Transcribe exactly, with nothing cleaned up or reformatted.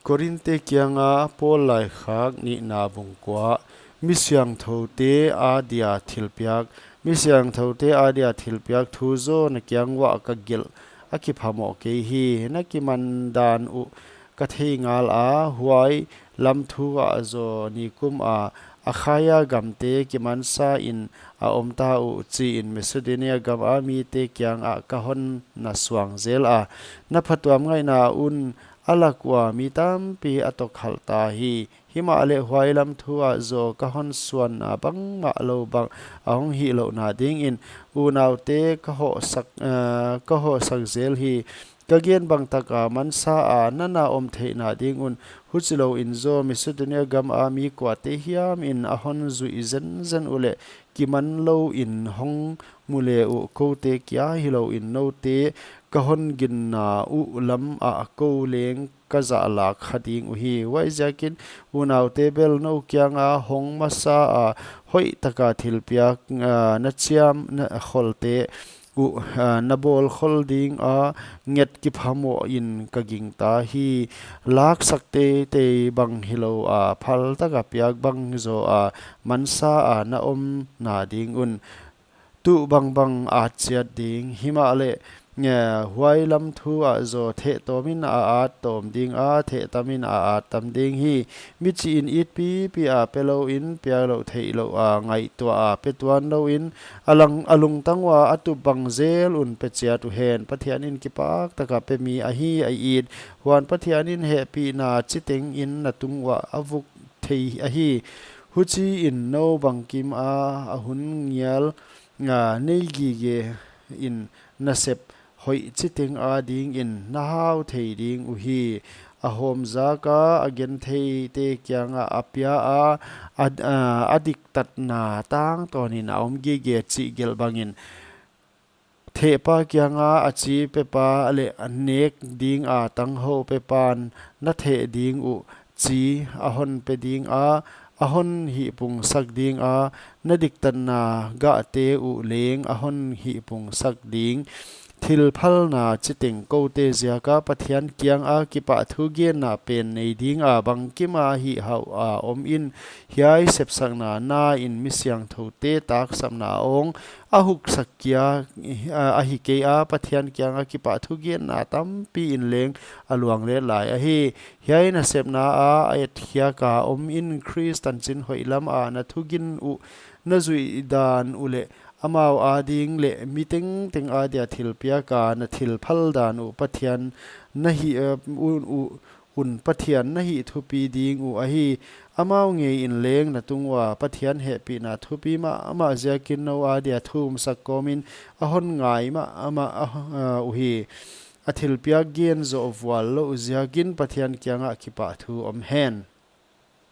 Korinthte kianga Paul laikhak nihna bung kua. Misiangthoute adia thilpiak. Misiangthoute adia thilpiak thu zaw na kiang uah ka gelh a kiphamoh kei hi. Na kiman dan uh ka thei ngala, huai lam thu ah zaw nikum a Akhaia gamte kimansa in a omta uh, chiin Macedonia gama mite kiangah ka hon na suang zela. Na phatuam ngaihna un a lak ua mi tampi a tawkhalhta hi. Himahleh huai lam thu ah zaw ka hon suanna bangmah lou bang a hong hih louhna dingin unaute ka hohsak, eh, ka hohsak zel hi. Ka gen bang taka mansa a na na om theihna ding un, huchilouin zaw Macedonia gama mi kuate hiamin a hon zuih zenzen uleh kiman louin hong mu le uh, koute kia hilouin noute ka hon ginna uh lam ah kou leng ka zahlak kha ding uhi. Huaiziakin unaute bel nou kianga hong masa a hoihtaka thilpiak, ah, na chiam na kholte uh, ah, na bawl khol dinga nget kiphamoh in ka gingta hi. Laksak teitei bang hilou a, phaltaka piak bang zaw a, mansa a na omna ding un tuh bangbang at chiat ding. Himahleh, eh, huai lam thu ah zaw thehtawmin a at tawm dinga, thehtamin a at tam ding hi. Mi chihin it pipi a pe louin, piak louh theih louh a ngaihtuah a pe tuan louin, a lang, a lungtang ua a tup bang zel un pe chiat uhen. Pathianin kipak taka pe mi ahi a it. Huan Pathianin hehpihna chitengin na tung uah a vuk thei ahi. Huchiin nou bangkima a hun ngial, ah, nei gige in nasep hoih chiteng adingin na hau thei ding uhi. A hawm zaka a gentheite kianga a pia a, a, ah, a diktatna tangtawnin a om gige chih gelh bangin. Thehpa kianga a chi pepa leh a nek dinga tanghou pepan na theh ding uh chi a hon pe dinga, a hon hihpungsak dinga, na diktatna gahte uh leng a hon hihpungsak ding. Thilphalna chiteng koute ziaka Pathian kianga kipahthu genna pen nei dinga bangkima hihhauh a omin, hiai sepsakna nain misiangthoute taksapna ong a huksak kia, ah, ahi keia, Pathian kianga kipahthu genna tampiin leng a luang let lai ahi. Hiai nasepna a a etkhiaka omin Khrist tanchin hoih lama na thugin uh na zuih dan uleh amau ading leh mi tengteng adia thilpiaka na thilphal dan uh Pathian na hi, eh, un uh un Pathian na hih thupi ding uh ahi. Amau ngeiin leng na tung ua Pathian hehpihna thupi mahmah ziakin nou adia thumsak kawmin a hon ngai mahmah, ah, uhi. A thilpiak gen zoh vual louh ziakin Pathian kiangah kipahthu om hen.